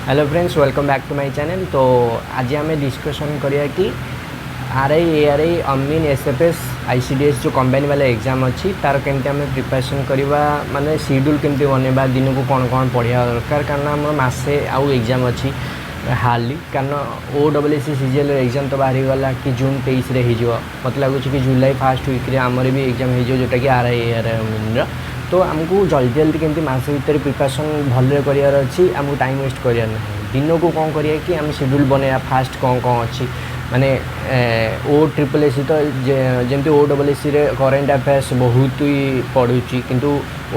Hello friends, welcome back to my channel. ତ ଆଜି ଆମେ ଡିସ୍କସନ୍ କରିବା କି ଆର୍ I, A R I, Amin, S F S, I C D S ଯେଉଁ combine ବାଲା ଏକ୍ଜାମ୍ ଅଛି, ତାର କେମିତି ଆମେ ପ୍ରିପାରେସନ୍ କରିବା, ମାନେ ସିଡ୍ୟୁଲ୍ କେମିତି ବନେଇବା, ଦିନକୁ କ'ଣ କ'ଣ ପଢ଼ିବା ଦରକାର। କାରଣ ଆମର ମାସେ ଆଉ ଏକ୍ଜାମ୍ ଅଛି ହାର୍ଡ଼ଲି। କାରଣ ଓ ଡବଲ୍ ଏସ୍ ସି ସିଜିଏଲ୍ର ଏକ୍ଜାମ୍ ତ ବାହାରିଗଲା କି ଜୁନ୍ 23ରେ ହେଇଯିବ। ମୋତେ ଲାଗୁଛି କି ଜୁଲାଇ ଫାର୍ଷ୍ଟ ୱିକ୍ରେ ଆମର ବି ଏକ୍ଜାମ୍ ହେଇଯିବ, ଯେଉଁଟାକି ଆର୍ I, A R I, ଅମିନ୍ର। ତ ଆମକୁ ଜଲ୍ଦି ଜଲ୍ଦି କେମିତି ମାସେ ଭିତରେ ପ୍ରିପାରେସନ୍ ଭଲରେ କରିବାର ଅଛି। ଆମକୁ ଟାଇମ୍ ୱେଷ୍ଟ କରିବାର ନାହିଁ। ଦିନକୁ କ'ଣ କରିବା କି ଆମେ ସିଡ୍ୟୁଲ୍ ବନେଇବା। ଫାଷ୍ଟ କ'ଣ କ'ଣ ଅଛି, ମାନେ ଓ ଟ୍ରିପଲ୍ ଏସ୍ ସି ତ ଯେମିତି ଓ ଡବଲ୍ ଏସ୍ ସିରେ କରେଣ୍ଟ ଆଫେୟାର୍ସ ବହୁତ ହି ପଡ଼ୁଛି, କିନ୍ତୁ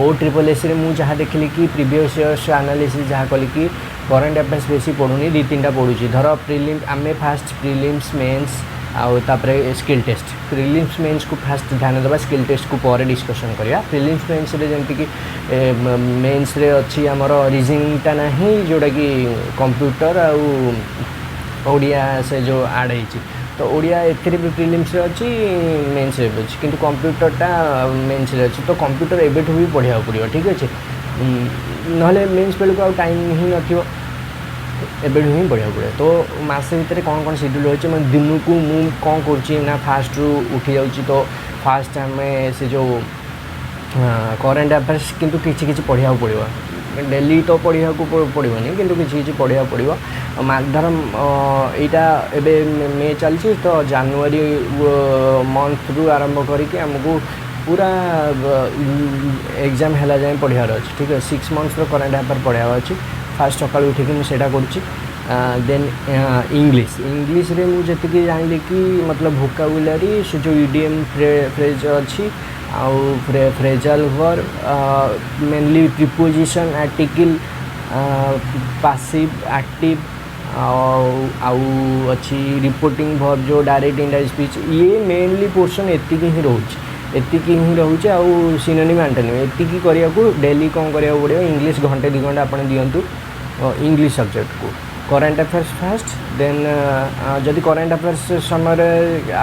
ଓ ଟ୍ରିପଲ୍ ଏସ୍ ସିରେ ମୁଁ ଯାହା ଦେଖିଲି କି ପ୍ରିଭିୟସ୍ ଇୟର୍ସ ଆନାଲିସିସ୍ ଯାହା କଲି କି କରେଣ୍ଟ ଆଫେୟାର୍ସ ବେଶୀ ପଡ଼ୁନି, ଦୁଇ ତିନିଟା ପଡ଼ୁଛି। ଧର ପ୍ରିଲିମ୍, ଆମେ ଫାଷ୍ଟ ପ୍ରିଲିମ୍ସ, ମେନ୍ସ ଆଉ ତାପରେ ସ୍କିଲ୍ ଟେଷ୍ଟ। ପ୍ରିଲିମ୍ସ ମେନ୍ସକୁ ଫାଷ୍ଟ ଧ୍ୟାନ ଦେବା, ସ୍କିଲ୍ ଟେଷ୍ଟକୁ ପରେ ଡିସ୍କସନ୍ କରିବା। ପ୍ରିଲିମ୍ସ ମେନ୍ସରେ ଯେମିତିକି ମେନ୍ସରେ ଅଛି ଆମର ରିଜନିଂଟା ନାହିଁ, ଯେଉଁଟାକି କମ୍ପ୍ୟୁଟର ଆଉ ଓଡ଼ିଆ ସେ ଯେଉଁ ଆଡ଼୍ ହେଇଛି। ତ ଓଡ଼ିଆ ଏଥିରେ ବି ପ୍ରିଲିମ୍ସରେ ଅଛି, ମେନ୍ସରେ ବି ଅଛି, କିନ୍ତୁ କମ୍ପ୍ୟୁଟରଟା ମେନ୍ସରେ ଅଛି। ତ କମ୍ପ୍ୟୁଟର ଏବେଠୁ ବି ପଢ଼ିବାକୁ ପଡ଼ିବ, ଠିକ୍ ଅଛି? ନହେଲେ ମେନ୍ସ ବେଳକୁ ଆଉ ଟାଇମ୍ ହିଁ ନଥିବ। ଏବେଠୁ ହିଁ ପଢ଼ିବାକୁ ପଡ଼ିବ। ତ ମାସେ ଭିତରେ କ'ଣ କ'ଣ ସିଡ୍ୟୁଲ୍ ରହିଛି, ମାନେ ଦିନକୁ ମୁଁ କ'ଣ କରୁଛି ନା ଫାଷ୍ଟରୁ ଉଠି ଯାଉଛି। ତ ଫାଷ୍ଟ ଆମେ ସେ ଯେଉଁ କରେଣ୍ଟ ଆଫେୟାର୍ସ କିନ୍ତୁ କିଛି କିଛି ପଢ଼ିବାକୁ ପଡ଼ିବ। ଡେଲି ତ ପଢ଼ିବାକୁ ପଡ଼ିବନି, କିନ୍ତୁ କିଛି କିଛି ପଢ଼ିବାକୁ ପଡ଼ିବ। ଧର ଏଇଟା ଏବେ ମେ ଚାଲିଛି, ତ ଜାନୁଆରୀ ମନ୍ଥରୁ ଆରମ୍ଭ କରିକି ଆମକୁ ପୁରା ଏକ୍ଜାମ୍ ହେଲା ଯାଏଁ ପଢ଼ିବାର ଅଛି, ଠିକ୍ ଅଛି? 6 ମନ୍ଥସର କରେଣ୍ଟ ଆଫେୟାର୍ ପଢ଼ିବାର ଅଛି। ଫାଷ୍ଟ ସକାଳୁ ଉଠିକି ମୁଁ ସେଇଟା କରୁଛି। ଦେନ୍ ଇଂଲିଶ। ଇଂଲିଶରେ ମୁଁ ଯେତିକି ଜାଣିଲି କି ମତଲବ ଭୋକାବୁଲାରୀ, ସେ ଯେଉଁ ଇଡ଼ିୟମ୍ ଫ୍ରେଜ୍ ଅଛି ଆଉ phrasal verb, mainly preposition, article, passive, active ଆଉ ଅଛି ରିପୋର୍ଟିଂ ଭର୍ବ, ଯେଉଁ ଡାଇରେକ୍ଟ ଇନଡାଇରେକ୍ଟ ସ୍ପିଚ୍। ଇଏ ମେନଲି ପୋର୍ସନ୍ ଏତିକି ହିଁ ରହୁଛି, ଏତିକି ହିଁ ରହୁଛି। ଆଉ ସିନୋନିମ୍, ଆଣ୍ଟୋନିମ୍, ଏତିକି କରିବାକୁ ଡେଲି କ'ଣ କରିବାକୁ ପଡ଼ିବ? ଇଂଲିଶ ଘଣ୍ଟେ 2 ଘଣ୍ଟା ଆପଣ ଦିଅନ୍ତୁ ଇଂଲିଶ ସବଜେକ୍ଟକୁ। କରେଣ୍ଟ ଆଫେୟାର୍ସ ଫାଷ୍ଟ, ଦେନ୍ ଯଦି କରେଣ୍ଟ ଆଫେୟାର୍ସ ସମୟରେ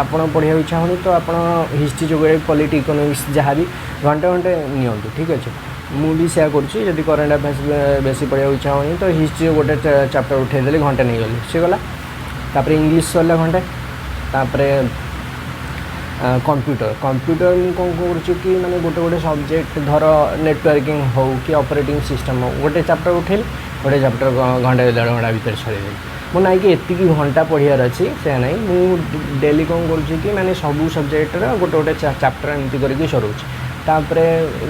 ଆପଣ ପଢ଼ିବାକୁ ଇଚ୍ଛା ହେଉନି, ତ ଆପଣ ହିଷ୍ଟ୍ରି, ଜୋଗ୍ରାଫି, ପଲିଟି, ଇକୋନୋମିକ୍ସ ଯାହା ବି ଘଣ୍ଟେ ଘଣ୍ଟେ ନିଅନ୍ତୁ, ଠିକ୍ ଅଛି? ମୁଁ ବି ସେୟା କରୁଛି। ଯଦି କରେଣ୍ଟ ଆଫେୟାର୍ସ ବେଶୀ ପଢ଼ିବାକୁ ଇଚ୍ଛା ହେଉନି, ତ ହିଷ୍ଟ୍ରି ଗୋଟେ ଚାପ୍ଟର ଉଠେଇଦେଲି, ଘଣ୍ଟେ ନେଇଗଲି, ସେ ଗଲା। ତାପରେ ଇଂଲିଶ ସରିଲା ଘଣ୍ଟେ। ତାପରେ କମ୍ପ୍ୟୁଟର। କମ୍ପ୍ୟୁଟର ମୁଁ କ'ଣ କରୁଛି କି ମାନେ ଗୋଟେ ଗୋଟେ ସବଜେକ୍ଟ, ଧର ନେଟୱାର୍କିଂ ହେଉ କି ଅପରେଟିଂ ସିଷ୍ଟମ୍ ହେଉ, ଗୋଟେ ଚାପ୍ଟର ଉଠେଇଲି, ଗୋଟେ ଚାପ୍ଟର ଘଣ୍ଟେ ଦେଢ଼ ଘଣ୍ଟା ଭିତରେ ସରେଇଦେଲି। ମୁଁ ନାଇଁ କି ଏତିକି ଘଣ୍ଟା ପଢ଼ିବାର ଅଛି, ସେୟା ନାହିଁ। ମୁଁ ଡେଲି କ'ଣ କରୁଛି କି ମାନେ ସବୁ ସବଜେକ୍ଟର ଗୋଟେ ଗୋଟେ ଚାପ୍ଟର ଏମିତି କରିକି ସରାଉଛି। ତାପରେ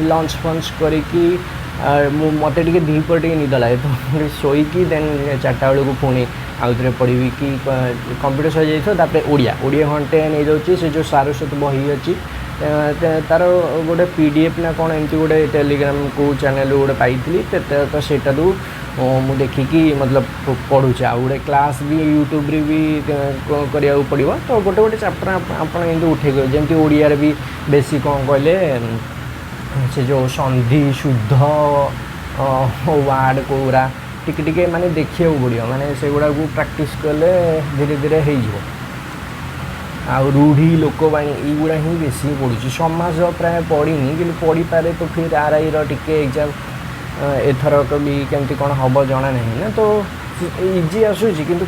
ଲଞ୍ଚ ଫଞ୍ଚ କରିକି ମୁଁ ମୋତେ ଟିକେ ଦ୍ୱିପହରେ ଟିକେ ନିଦ ଲାଗେ, ତ ଶୋଇକି ଦେନ୍ 4ଟା ବେଳକୁ ପୁଣି ଆଉ ଥରେ ପଢ଼ିବି କି କମ୍ପ୍ୟୁଟର ସରିଯାଇଥିବ। ତାପରେ ଓଡ଼ିଆ। ଓଡ଼ିଆ ଘଣ୍ଟେ ନେଇଯାଉଛି। ସେ ଯେଉଁ ସାରସ୍ୱତ ବହି ଅଛି, ତାର ଗୋଟେ ପିଡିଏଫ୍ ନା କ'ଣ ଏମିତି ଗୋଟେ ଟେଲିଗ୍ରାମ କେଉଁ ଚ୍ୟାନେଲରୁ ଗୋଟେ ପାଇଥିଲି, ତ ସେଇଟାରୁ ମୁଁ ଦେଖିକି ମତଲବ ପଢ଼ୁଛି। ଆଉ ଗୋଟେ କ୍ଲାସ୍ ବି ୟୁଟ୍ୟୁବରେ ବି କରିବାକୁ ପଡ଼ିବ। ତ ଗୋଟେ ଗୋଟେ ଚାପ୍ଟର ଆପଣ ଏମିତି ଉଠେଇକି, ଯେମିତି ଓଡ଼ିଆରେ ବି ବେଶୀ କ'ଣ କହିଲେ ସେ ଯେଉଁ ସନ୍ଧି, ଶୁଦ୍ଧ ୱାର୍ଡ଼ କେଉଁଗୁଡ଼ା ଟିକେ ଟିକେ ମାନେ ଦେଖିବାକୁ ପଡ଼ିବ। ମାନେ ସେଗୁଡ଼ାକୁ ପ୍ରାକ୍ଟିସ୍ କଲେ ଧୀରେ ଧୀରେ ହେଇଯିବ। ଆଉ ରୂଢ଼ି, ଲୋକବାଣୀ, ଏଇଗୁଡ଼ା ହିଁ ବେଶୀ ପଡ଼ୁଛି। ସମାଜ ପ୍ରାୟ ପଡ଼ିନି, କିନ୍ତୁ ପଡ଼ିପାରେ। ତ ଫିର୍ ଆର୍ଆଇର ଟିକେ ଏକ୍ଜାମ୍ ଏଥରକ ବି କେମିତି କ'ଣ ହେବ ଜଣା ନାହିଁ ନା। ତ ଇଜି ଆସୁଛି, କିନ୍ତୁ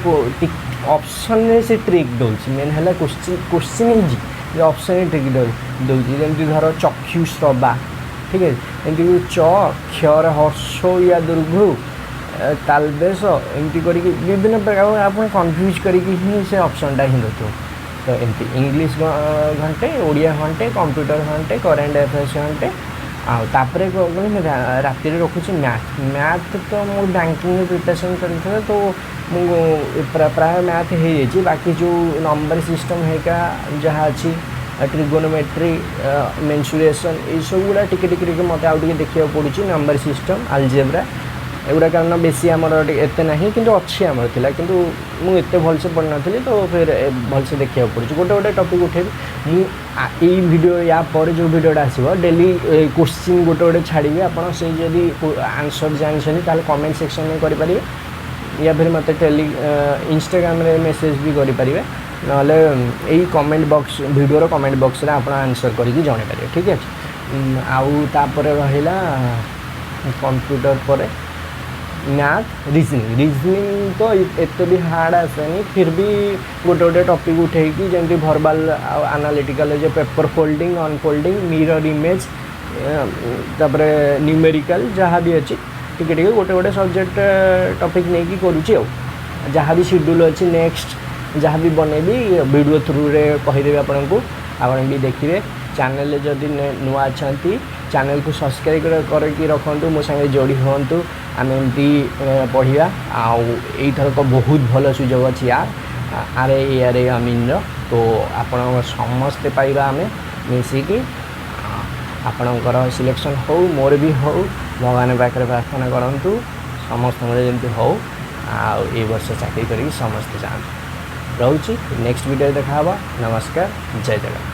ଅପସନ୍ରେ ସେ ଟ୍ରିକ୍ ଦେଉଛି। ମେନ୍ ହେଲା କୋଶ୍ଚିନ୍। କୋଶ୍ଚିନ୍ ଇଜି, ଅପସନ୍ରେ ଟ୍ରିକ୍ ଦେଉଛି। ଯେମିତି ଧର ଚକ୍ଷୁ ଶ୍ରବା, ଠିକ୍ ଅଛି? ଏମିତି ଚ କ୍ଷରେ ହର୍ଷଉ ୟା ଦୀର୍ଘ ତାଲବେଶ, ଏମିତି କରିକି ବିଭିନ୍ନ ପ୍ରକାର ଆପଣ କନଫ୍ୟୁଜ୍ କରିକି ହିଁ ସେ ଅପସନ୍ଟା ହିଁ ଦେଉଥିବ। ତ ଏମିତି ଇଂଲିଶ ଘଣ୍ଟେ, ଓଡ଼ିଆ ଘଣ୍ଟେ, କମ୍ପ୍ୟୁଟର ଘଣ୍ଟେ, କରେଣ୍ଟ ଆଫେୟାର୍ସ ଘଣ୍ଟେ। ଆଉ ତାପରେ କ'ଣ ରାତିରେ ରଖୁଛି ମ୍ୟାଥ୍। ମ୍ୟାଥ୍ ତ ମୋର ବ୍ୟାଙ୍କିଂରେ ପ୍ରିପାରେସନ୍ ଚାଲିଥିଲା, ତ ମୁଁ ପ୍ରାୟ ମ୍ୟାଥ୍ ହେଇଯାଇଛି। ବାକି ଯେଉଁ ନମ୍ବର ସିଷ୍ଟମ୍ ହେଇକା ଯାହା ଅଛି, ଟ୍ରିଗୋନୋମେଟ୍ରି, ମେନ୍ସୁରେସନ୍, ଏଇସବୁ ଗୁଡ଼ା ଟିକେ ଟିକେ ଟିକେ ମୋତେ ଆଉ ଟିକେ ଦେଖିବାକୁ ପଡ଼ୁଛି। ନମ୍ବର ସିଷ୍ଟମ୍, ଆଲଜେବ୍ରା, ଏଗୁଡ଼ା କାରଣ ବେଶୀ ଆମର ଟିକେ ଏତେ ନାହିଁ, କିନ୍ତୁ ଅଛି, ଆମର ଥିଲା, କିନ୍ତୁ ମୁଁ ଏତେ ଭଲସେ ପଢ଼ିନଥିଲି। ତ ଫେର ଭଲସେ ଦେଖିବାକୁ ପଡ଼ୁଛି। ଗୋଟେ ଗୋଟେ ଟପିକ୍ ଉଠେଇବି ମୁଁ। ଏଇ ଭିଡ଼ିଓ ୟା ପରେ ଯେଉଁ ଭିଡ଼ିଓଟା ଆସିବ, ଡେଲି କୋଶ୍ଚିନ୍ ଗୋଟେ ଗୋଟେ ଛାଡ଼ିବି। ଆପଣ ସେଇ ଯଦି ଆନ୍ସର୍ ଜାଣିଛନ୍ତି, ତାହେଲେ କମେଣ୍ଟ ସେକ୍ସନ୍ରେ କରିପାରିବେ, ୟା ଫିର୍ ମୋତେ ଇନଷ୍ଟାଗ୍ରାମରେ ମେସେଜ୍ ବି କରିପାରିବେ। ନହେଲେ ଏଇ କମେଣ୍ଟ ବକ୍ସ, ଭିଡ଼ିଓର କମେଣ୍ଟ ବକ୍ସରେ ଆପଣ ଆନ୍ସର୍ କରିକି ଜଣାଇ ପାରିବେ, ଠିକ୍ ଅଛି? ଆଉ ତାପରେ ରହିଲା କମ୍ପ୍ୟୁଟର ପରେ Math, reasoning. Reasoning ତ ଏତେ ବି ହାର୍ଡ଼ ଆସେନି, ଫିର୍ ବି ଗୋଟେ ଗୋଟେ ଟପିକ୍ ଉଠେଇକି, ଯେମିତି ଭର୍ବାଲ୍ ଆଉ ଆନାଲିଟିକାଲ୍ ଯେ ପେପର୍ ଫୋଲ୍ଡିଂ, ଅନଫୋଲ୍ଡିଂ, ମିରର୍ ଇମେଜ୍, ତାପରେ ନ୍ୟୁମେରିକାଲ୍, ଯାହା ବି ଅଛି, ଟିକେ ଟିକେ ଗୋଟେ ଗୋଟେ ସବଜେକ୍ଟ ଟପିକ୍ ନେଇକି କରୁଛି। ଆଉ ଯାହା ବି ସିଡ୍ୟୁଲ୍ ଅଛି, ନେକ୍ସଟ ଯାହା ବି ବନେଇବି, ଭିଡ଼ିଓ ଥ୍ରୁରେ କହିଦେବି ଆପଣଙ୍କୁ, ଆପଣ ବି ଦେଖିବେ। ଚ୍ୟାନେଲରେ ଯଦି ନୂଆ ଅଛନ୍ତି, ଚ୍ୟାନେଲକୁ ସବସ୍କ୍ରାଇବ୍ କରିକି ରଖନ୍ତୁ, ମୋ ସାଙ୍ଗେ ଯୋଡ଼ି ହୁଅନ୍ତୁ, ଆମେ ଏମିତି ପଢ଼ିବା। ଆଉ ଏଇଥରକ ବହୁତ ଭଲ ସୁଯୋଗ ଅଛି ୟାର ଆର୍ I, ଏ ଆର୍ I, ଅମିନର। ତ ଆପଣ ସମସ୍ତେ ପାଇବା ଆମେ ମିଶିକି। ଆପଣଙ୍କର ସିଲେକ୍ସନ୍ ହଉ, ମୋର ବି ହଉ, ଭଗବାନ ପାଖରେ ପ୍ରାର୍ଥନା କରନ୍ତୁ, ସମସ୍ତଙ୍କର ଯେମିତି ହଉ ଆଉ ଏଇ ବର୍ଷ ଚାକିରି କରିକି ସମସ୍ତେ ଯାଆନ୍ତୁ। ରହୁଛି, ନେକ୍ସଟ ଭିଡ଼ିଓରେ ଦେଖା ହେବ। ନମସ୍କାର, ଜୟ ଜଗନ୍ନାଥ।